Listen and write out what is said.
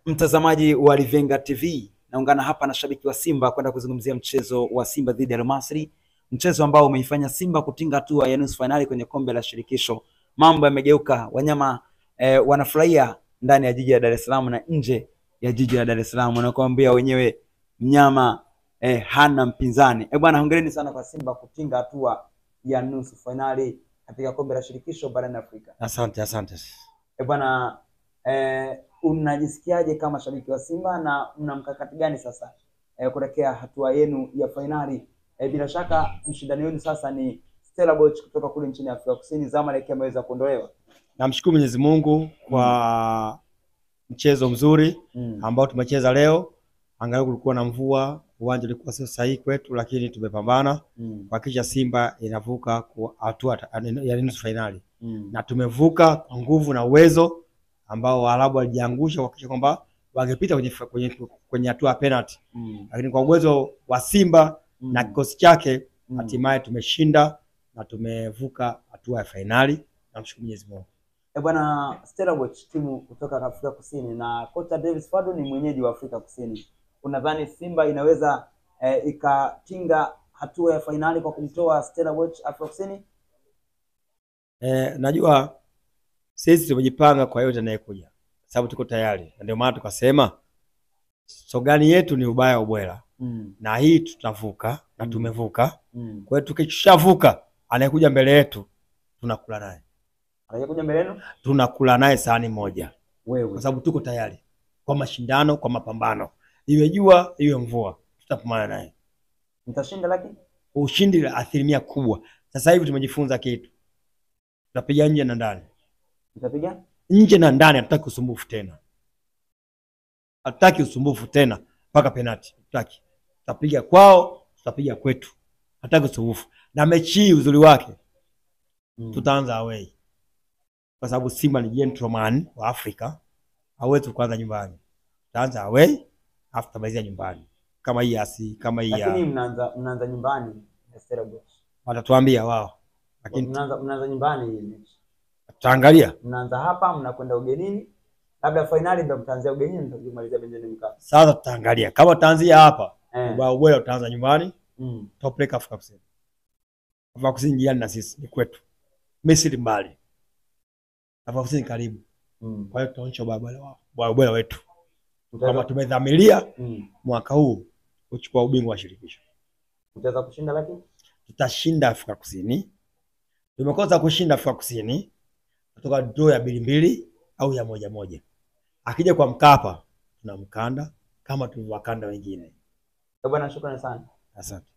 Mtazamaji wa Livenga TV, naungana hapa na shabiki wa Simba kwenda kuzungumzia mchezo wa Simba dhidi ya Al-Masry, mchezo ambao umeifanya Simba kutinga hatua ya nusu fainali kwenye kombe la shirikisho. Mambo yamegeuka, wanyama wanafurahia ndani ya jiji la Dar es Salaam na nje ya jiji la Dar es Salaam, wanakuambia wenyewe mnyama hana mpinzani. Bwana, hongereni sana kwa Simba kutinga hatua ya nusu fainali katika kombe la shirikisho barani Afrika. Asante, asante. Bwana, unajisikiaje kama shabiki wa Simba na mna mkakati gani sasa kuelekea hatua yenu ya fainali? Bila shaka mshindani wenu sasa ni Stellenbosch kutoka kule nchini Afrika Kusini. Zamalek ameweza kuondolewa. Namshukuru Mwenyezi Mungu kwa mchezo mzuri ambao tumecheza leo. Angalau kulikuwa na mvua, uwanja ulikuwa sio sahihi kwetu, lakini tumepambana kuhakikisha Simba inavuka kwa hatua ya nusu fainali. Na tumevuka kwa nguvu na uwezo ambao Waarabu walijiangusha kuhakikisha kwamba wangepita kwenye hatua ya penalty. Lakini kwa uwezo wa Simba na kikosi chake hatimaye tumeshinda na tumevuka hatua ya fainali. Namshukuru Mwenyezi Mungu. Bwana, Stellenbosch timu kutoka Afrika Kusini na kocha Davis Fadu ni mwenyeji wa Afrika Kusini. Unadhani Simba inaweza ikatinga hatua ya fainali kwa kumtoa Stellenbosch Afrika Kusini? Najua sisi tumejipanga kwa yote anayekuja, sababu tuko tayari. Na ndio maana tukasema sogani yetu ni ubaya ubwela. Na hii tutavuka na tumevuka. Kwa hiyo tukishavuka, anayekuja mbele yetu tunakula naye. Anayekuja mbele yenu? Tunakula naye sahani moja. Wewe. Kwa sababu tuko tayari kwa mashindano, kwa mapambano. Iwe jua, iwe mvua, tutapambana naye. Mtashinda lakini? Ushindi la asilimia kubwa. Sasa hivi tumejifunza kitu. Tutapiga nje na ndani. Mtapiga? Nje na ndani, hatutaki usumbufu tena. Hatutaki usumbufu tena mpaka penalti. Hatutaki. Tutapiga kwao, tutapiga kwetu. Hatutaki usumbufu. Na mechi hii uzuri wake tutaanza away. Kwa sababu Simba ni gentleman wa Afrika, hawezi kuanza nyumbani. Tutaanza away, afu tutamalizia nyumbani. Kama hii asi, kama hii. Lakini mnaanza nyumbani Stellenbosch. Watatuambia wao. Lakini mnaanza nyumbani hii mechi. Tutaangalia. Mnaanza hapa, mnakwenda ugenini. Labda finali ndio mtaanzia ugenini, mtamalizia Benjamin Mkapa. Sasa tutaangalia. Kama tutaanzia hapa, ubaya utaanza nyumbani. Tutapeleka Afrika Kusini. Afrika Kusini jirani na sisi, ni kwetu. Misri mbali. Afrika Kusini karibu. Kwa hiyo tutaonyesha ubaya wetu. Kama tumedhamiria mwaka huu kuchukua ubingwa wa shirikisho. Mtaweza kushinda lakini? Tutashinda Afrika Kusini. Tumekosa kushinda Afrika Kusini kutoka draw ya 2-2 au ya 1-1. Akija kwa Mkapa tunamkanda kama tulivyowakanda wengine. Bwana, shukrani sana. Asante.